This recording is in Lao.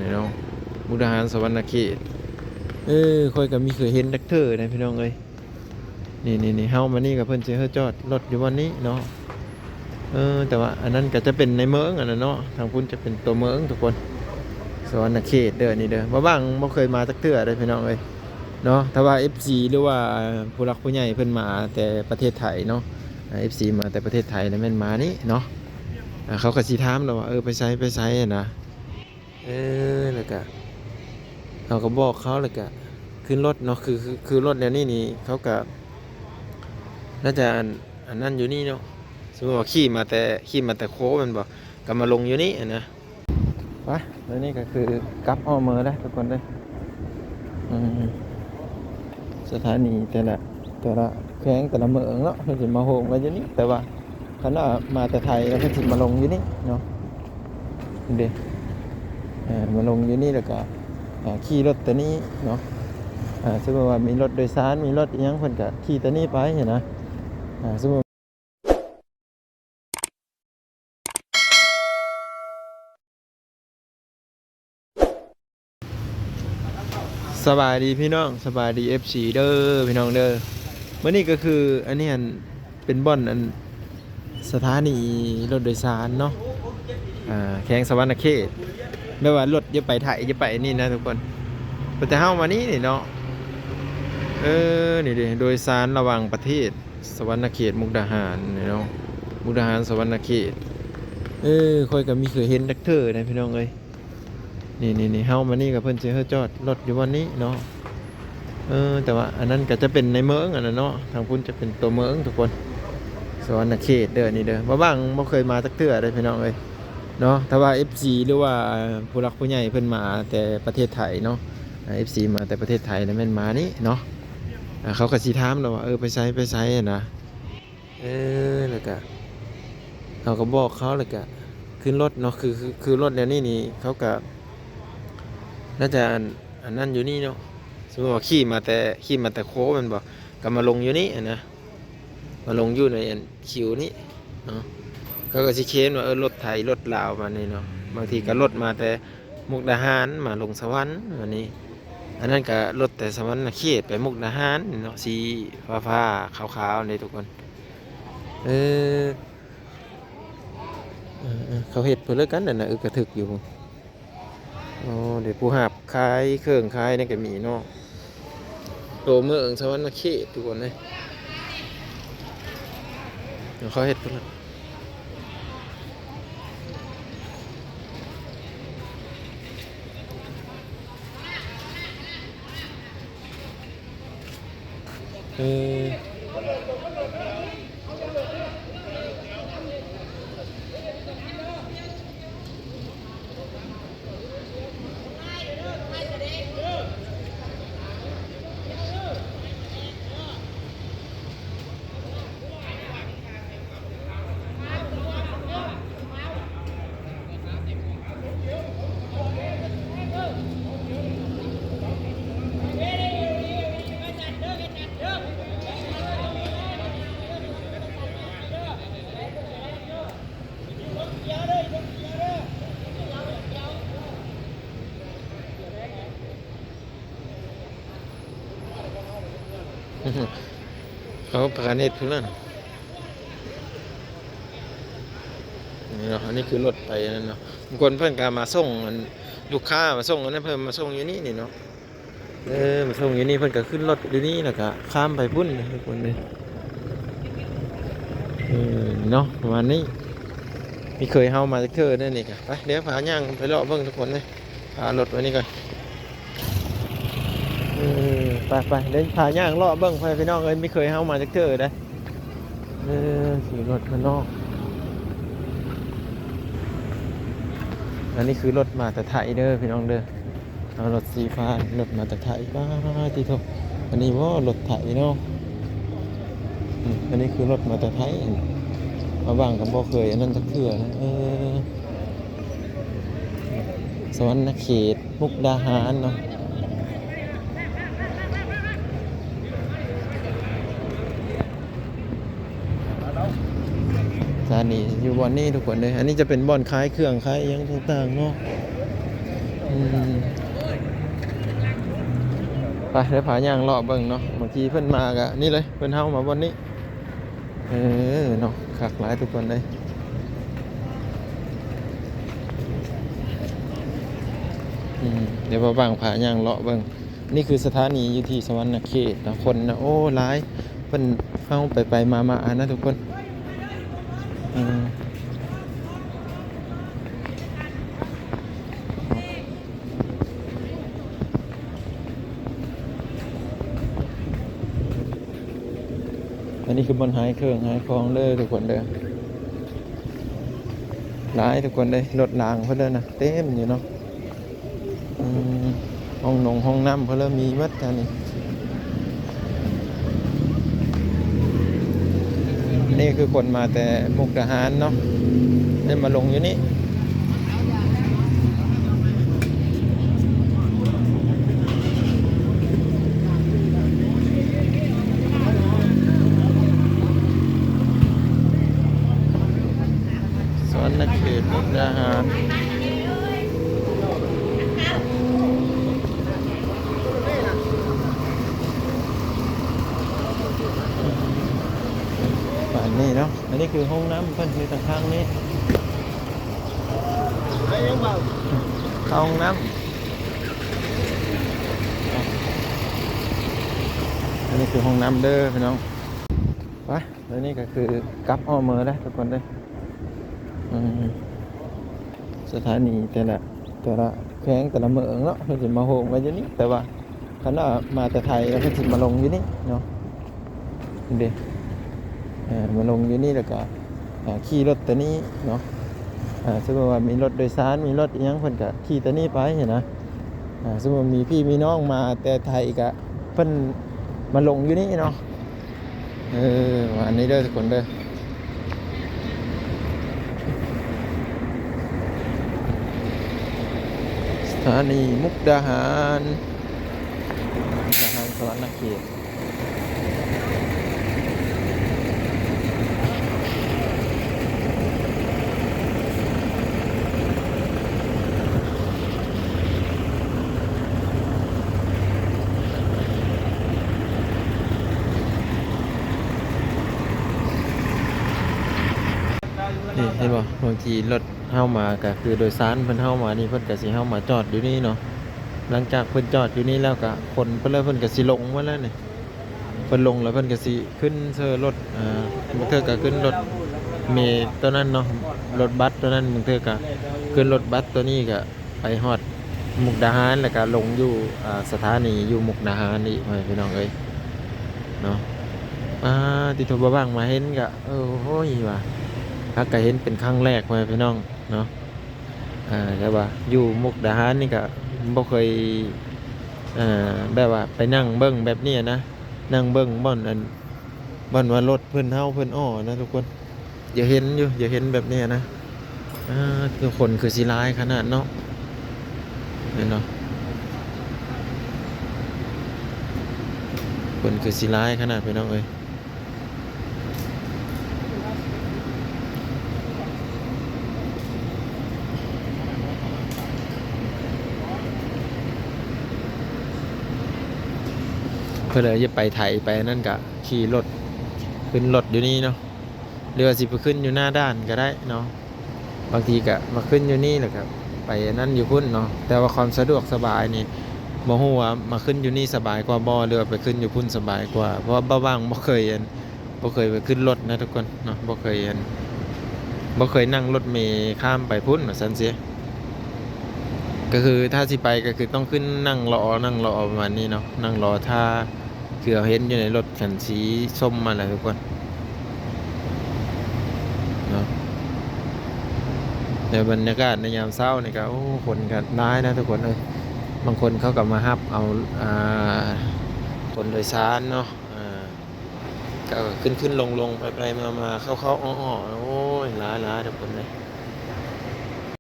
ນີ້ເນາະ ມຸກດາຫານ ສະຫວັນນະເຂດ. ເອີ ຂ້ອຍກໍມີເຄີຍເຫັນຈັກເທື່ອນະພີ່ນ້ອງເອີຍ. ນີ້ໆໆ ເຮົາມານີ້ກໍເພິ່ນຊິໃຫ້ຈອດລົດຢູ່ບ່ອນນີ້ເນາະ. ເອີ ແຕ່ວ່າອັນນັ້ນກໍຈະເປັນໃນເມືອງ ອັນນັ້ນເນາະ ທາງພຸ້ນຈະເປັນຕົວເມືອງທຸກຄົນ ສະຫວັນນະເຂດເດີ ນີ້ເດີ. ບ່າວບັງບໍ່ເຄີຍມາຈັກເທື່ອເດີພີ່ນ້ອງເອີຍເນາະ. ຖ້າວ່າເອັບຊີ ຫຼືວ່າຜູ້ຫຼັກຜູ້ໃຫຍ່ເພິ່ນມາແຕ່ປະເທດໄທເນາະ ເອັບຊີ ມາແຕ່ປະເທດໄທ ແລ້ວແມ່ນມານີ້ເນາະ ເຂົາກໍຊິຖາມລະວ່າ ເອີ ໄປໃສ ໄປໃສ ຫັ້ນນະ. ເອີ ແລ້ວກະເຮົາກໍບອກເຂົາ ແລ້ວກະຂຶ້ນລົດເນາະ. ຄື ຄື ຄືລົດແນວນີ້ນີ້ ເຂົາກະໜ້າຈະອັນ ອັນນັ້ນຢູ່ນີ້ເນາະ. ສົມມຸດວ່າຂີ່ມາແຕ່ ຂີ່ມາແຕ່ໂຄແມ່ນບໍ່ ກໍມາລົງຢູ່ນີ້ຫັ້ນນະ. ໄປ ແລ້ວນີ້ກໍຄືກັບຮອດເມືອງແລ້ວທຸກຄົນເດີ. ອືມ ສະຖານີແຕ່ລະ ແຕ່ລະແຂວງ ແຕ່ລະເມືອງເນາະ ເພິ່ນຊິມາໂຮມກັນຢູ່ນີ້ ແຕ່ວ່າ ຄັນວ່າມາແຕ່ໄທແລ້ວກໍຊິມາລົງຢູ່ນີ້ເນາະ ເດ້ ເອີ ມາລົງຢູ່ນີ້ ແລ້ວກໍ ເອີ ຂີ່ລົດຕົວນີ້ເນາະ. ເອີ ສົມມຸດວ່າມີລົດໂດຍສານ ມີລົດອີ່ຫຍັງ ເພິ່ນກໍຂີ່ຕົວນີ້ໄປຫັ້ນນະ. ເອີ ສົມມຸດ ສະບາຍດີພີ່ນ້ອງ ສະບາຍດີເອັບຊີເດີພີ່ນ້ອງເດີ. ມື້ນີ້ກໍຄືອັນນີ້ຫັ້ນເປັນບ່ອນອັນສະຖານີລົດໂດຍສານເນາະ ອ່າ ແຂວງສະຫວັນນະເຂດ ແບບວ່າລົດຈະໄປໄທຈະໄປນີ້ນະທຸກຄົນ. ແຕ່ເຮົາມານີ້ນີ້ເນາະ ເອີ ນີ້ເດ້ ໂດຍສານລະຫວ່າງປະເທດ ສະຫວັນນະເຂດ ມຸກດາຫານນີ້ເນາະ ມຸກດາຫານ ສະຫວັນນະເຂດ. ເອີ ຂ້ອຍກໍມີເຄີຍເຫັນຈັກເທື່ອນະພີ່ນ້ອງເອີຍ. ນີ້ໆໆ ເຮົາມານີ້ກໍເພິ່ນຊິໃຫ້ຈອດລົດຢູ່ບ່ອນນີ້ເນາະ. ເອີ ແຕ່ວ່າອັນນັ້ນກໍຈະເປັນໃນເມືອງ ອັນນັ້ນເນາະ ທາງພຸ້ນຈະເປັນຕົວເມືອງທຸກຄົນ ສະຫວັນນະເຂດເດີ ນີ້ເດີ. ບ່າວບັງບໍ່ເຄີຍມາຈັກເທື່ອເດີພີ່ນ້ອງເອີຍເນາະ. ຖ້າວ່າເອັບຊີ ຫຼືວ່າຜູ້ຫຼັກຜູ້ໃຫຍ່ເພິ່ນມາແຕ່ປະເທດໄທເນາະ ເອັບຊີ ມາແຕ່ປະເທດໄທ ແລ້ວແມ່ນມານີ້ເນາະ ເຂົາກໍຊິຖາມລະວ່າ ເອີ ໄປໃສ ໄປໃສ ຫັ້ນນະ. ເອີ ແລ້ວກະເຮົາກໍບອກເຂົາ ແລ້ວກະຂຶ້ນລົດເນາະ. ຄື ຄື ຄືລົດແນວນີ້ນີ້ ເຂົາກະໜ້າຈະອັນ ອັນນັ້ນຢູ່ນີ້ເນາະ. ສົມມຸດວ່າຂີ່ມາແຕ່ ຂີ່ມາແຕ່ໂຄແມ່ນບໍ່ ກໍມາລົງຢູ່ນີ້ຫັ້ນນະ ມາລົງຢູ່ໃນອັນຄິວນີ້ເນາະ. ເຂົາກໍຊິເຄນວ່າ ເອີ ລົດໄທ ລົດລາວປະມານນີ້ເນາະ. ບາງທີກໍລົດມາແຕ່ ມຸກດາຫານມາລົງສະຫວັນ ອັນນີ້ ອັນນັ້ນກະລົດແຕ່ສະຫວັນນະເຂດໄປມຸກດາຫານເນາະ ສີຟ້າໆ ຂາວໆ ນີ້ທຸກຄົນ. ເອີ ເອີ ເອີ ເຂົາເຮັດເພິ່ນເລີກກັນນັ້ນນະ ອຶກກະທຶກຢູ່. ໂອ້ ເດ ຜູ້ຮັບຂາຍເຄື່ອງຂາຍນີ້ກະມີເນາະ. ໂຕເມືອງສະຫວັນນະເຂດທຸກຄົນເອີຍ ເຂົາເຮັດພຸ້ນລະ. ເອີ. ເຂົາພາກັນເຮັດພຸ້ນນັ້ນ ນີ້ເນາະ. ອັນນີ້ຄືລົດໄປອັນນັ້ນເນາະ. ບາງຄົນເພິ່ນກໍມາສົ່ງ ອັນ ລູກຄ້າມາສົ່ງ ອັນນັ້ນ ເພິ່ນມາສົ່ງຢູ່ນີ້ ນີ້ເນາະ. ເອີ ມາສົ່ງຢູ່ນີ້ ເພິ່ນກໍຂຶ້ນລົດຢູ່ນີ້ ແລ້ວກໍຂ້າມໄປພຸ້ນທຸກຄົນເອີຍ. ເອີ ເນາະ ປະມານນີ້. ມີເຄີຍເຮົາມາຈັກເທື່ອເດ້ນີ້ກະ. ໄປ ດຽວພາຍ່າງໄປເລາະເບິ່ງທຸກຄົນເອີຍ. ພາລົດໄວ້ນີ້ກ່ອນ. ເອີ ໄປໆ ດຽວພາຍ່າງເລາະເບິ່ງ ພໍ່ແມ່ພີ່ນ້ອງເອີຍ. ມີເຄີຍເຮົາມາຈັກເທື່ອເດ້. ເອີ ຂີ່ລົດມານອກ. ອັນນີ້ຄືລົດມາແຕ່ໄທເດີພີ່ນ້ອງເດີ. ເອົາລົດສີຟ້າ ລົດມາແຕ່ໄທ. ປ້າດ ຕິໂທ ອັນນີ້ບໍ່ລົດໄຖເນາະ. ອືມ ອັນນີ້ຄືລົດມາແຕ່ໄທ. ບ່າວບັງກໍບໍ່ເຄີຍອັນນັ້ນຈັກເທື່ອນະ. ເອີ ສະຫວັນນະເຂດ ມຸກດາຫານເນາະ. ສະຖານີຢູ່ບ່ອນນີ້ທຸກຄົນເດີ. ອັນນີ້ຈະເປັນບ່ອນຂາຍເຄື່ອງຂາຍຫຍັງຕ່າງໆເນາະ. ອືມ ໄປ ເດີພາຍ່າງເລາະເບິ່ງເນາະ. ບາງທີເພິ່ນມາກະນີ້ເລີຍ ເພິ່ນເຮົາມາບ່ອນນີ້. ເອີເນາະ ຄັກຫຼາຍທຸກຄົນເອີຍ. ອືມ ດຽວບ່າວບັ້ງພາຍ່າງເລາະເບິ່ງ. ນີ້ຄືສະຖານີຢູ່ທີ່ສະຫວັນນະເຂດເນາະ. ຄົນນະ ໂອ້ ຫຼາຍ ເພິ່ນ ເຮົາໄປໆມາໆນະທຸກຄົນ. ເອີ ອັນນີ້ຄືບ່ອນຂາຍເຄື່ອງຂາຍຂອງເດີທຸກຄົນເດີ. ຫຼາຍທຸກຄົນເດີ ລົດລາງເພິ່ນເດີນະ ເຕັມຢູ່ເນາະ. ອືມ ຫ້ອງນົງຫ້ອງນ້ຳເພິ່ນເລີຍມີໝົດແຖວນີ້. ນີ້ຄືຄົນມາແຕ່ມຸກດາຫານເນາະ ໄດ້ມາລົງຢູ່ນີ້. ສະຫວັນນະເຂດ ມຸກດາຫານ ປານນີ້ເນາະ. ອັນນີ້ຄືຫ້ອງນ້ຳເພິ່ນຢູ່ທາງຂ້າງນີ້ ເຂົ້າຫ້ອງນ້ຳ. ອັນນີ້ຄືຫ້ອງນ້ຳເດີພີ່ນ້ອງ. ໄປ ແລ້ວນີ້ກໍຄືກັບຮອດເມືອງແລ້ວທຸກຄົນເດີ. ອືມ ສະຖານີແຕ່ລະ ແຕ່ລະແຂວງ ແຕ່ລະເມືອງເນາະ ເພິ່ນຊິມາໂຮມກັນຢູ່ນີ້ ແຕ່ວ່າຄັນວ່າມາແຕ່ໄທແລ້ວ ເພິ່ນຊິມາລົງຢູ່ນີ້ເນາະ. ນີ້ເດ້ ເອີ ມາລົງຢູ່ນີ້ ແລ້ວກໍ ເອີ ຂີ່ລົດໂຕນີ້ເນາະ. ເອີ ສົມມຸດວ່າມີລົດໂດຍສານ ມີລົດອີ່ຫຍັງ ເພິ່ນກໍຂີ່ໂຕນີ້ໄປຫັ້ນນະ. ເອີ ສົມມຸດມີພີ່ມີນ້ອງມາແຕ່ໄທ ກໍເພິ່ນມາລົງຢູ່ນີ້ເນາະ. ເອີ ປະມານນີ້ເດີທຸກຄົນເດີ. ສະຖານີມຸກດາຫານ ມຸກດາຫານສະຫວັນນະເຂດ. ນີ້ເຫັນບໍ່? ບາງທີລົດເຮົາມາກະຄືໂດຍສານເພິ່ນເຮົາມານີ້ ເພິ່ນກະຊິເຮົາມາຈອດຢູ່ນີ້ເນາະ. ຫຼັງຈາກເພິ່ນຈອດຢູ່ນີ້ແລ້ວກະ ຄົນເພິ່ນເລີຍ ເພິ່ນກະຊິລົງໝົດແລ້ວນີ້. ເພິ່ນລົງແລ້ວເພິ່ນກະຊິຂຶ້ນເຊີລົດ ອ່າ ບາງເທື່ອກະຂຶ້ນລົດເມໂຕນັ້ນເນາະ ລົດບັສໂຕນັ້ນ. ບາງເທື່ອກະຂຶ້ນລົດບັສໂຕນີ້ກະ ໄປຮອດມຸກດາຫານ ແລ້ວກະລົງຢູ່ ອ່າ ສະຖານີຢູ່ມຸກດາຫານອີກ ພໍ່ແມ່ພີ່ນ້ອງເອີຍເນາະ. ປາດຕິໂທ ບ່າວບັ້ງມາເຫັນກະ ໂອ້ຍ ວ່າຫາກກະເຫັນເປັນຄັ້ງແລກ ພໍ່ແມ່ພີ່ນ້ອງເນາະ. ເອີ ແຕ່ວ່າຢູ່ມຸກດາຫານນີ້ກະບໍ່ເຄີຍ ເອີ ແບບວ່າໄປນັ່ງເບິ່ງແບບນີ້ນະ ນັ່ງເບິ່ງບ່ອນ ອັນ ບ່ອນວ່າລົດເພິ່ນເຫົ່າເພິ່ນອໍ້ນະທຸກຄົນ. ຢາກເຫັນຢູ່ ຢາກເຫັນແບບນີ້ນະ. ອ່າ ຄືຄົນຄືຊິຫຼາຍຂະໜາດເນາະ ແມ່ນບໍ່? ຄົນຄືຊິຫຼາຍຂະໜາດ ພີ່ນ້ອງເອີຍ. ເພິ່ນວ່າຈະໄປໄທໄປອັນນັ້ນກະຂີ່ລົດ ຂຶ້ນລົດຢູ່ນີ້ເນາະ ຫຼືວ່າຊິໄປຂຶ້ນຢູ່ໜ້າດ່ານກະໄດ້ເນາະ. ບາງທີກະມາຂຶ້ນຢູ່ນີ້ ແລ້ວກະໄປອັນນັ້ນຢູ່ພຸ້ນເນາະ. ແຕ່ວ່າຄວາມສະດວກສະບາຍນີ້ ບໍ່ຮູ້ວ່າມາຂຶ້ນຢູ່ນີ້ສະບາຍກວ່າບໍ່ ຫຼືວ່າໄປຂຶ້ນຢູ່ພຸ້ນສະບາຍກວ່າ. ເພາະວ່າບ່າວບັ້ງບໍ່ເຄີຍ ອັນ ບໍ່ເຄີຍໄປຂຶ້ນລົດນະທຸກຄົນເນາະ ບໍ່ເຄີຍ ອັນ ບໍ່ເຄີຍນັ່ງລົດເມຂ້າມໄປພຸ້ນວ່າຊັ້ນເຊ. ກະຄືຖ້າຊິໄປກະຄືຕ້ອງຂຶ້ນນັ່ງລໍ ນັ່ງລໍປະມານນີ້ເນາະ ນັ່ງລໍຖ້າ ຄືເຮົາເຫັນຢູ່ໃນລົດຄັນສີສົ້ມຫັ້ນແຫຼະທຸກຄົນເນາະ. ແຕ່ບັນຍາກາດໃນຍາມເຊົ້ານີ້ກະ ໂອ້ ຄົນກະຫຼາຍນະທຸກຄົນເອີຍ. ບາງຄົນເຂົາກະມາຮັບເອົາ ອ່າ ຄົນໂດຍສານເນາະ ອ່າ ກະຂຶ້ນໆລົງໆ ໄປໆມາໆ ເຂົ້າໆອອກໆ ໂອ້ຍ ຫຼາຍໆທຸກຄົນເອີຍ.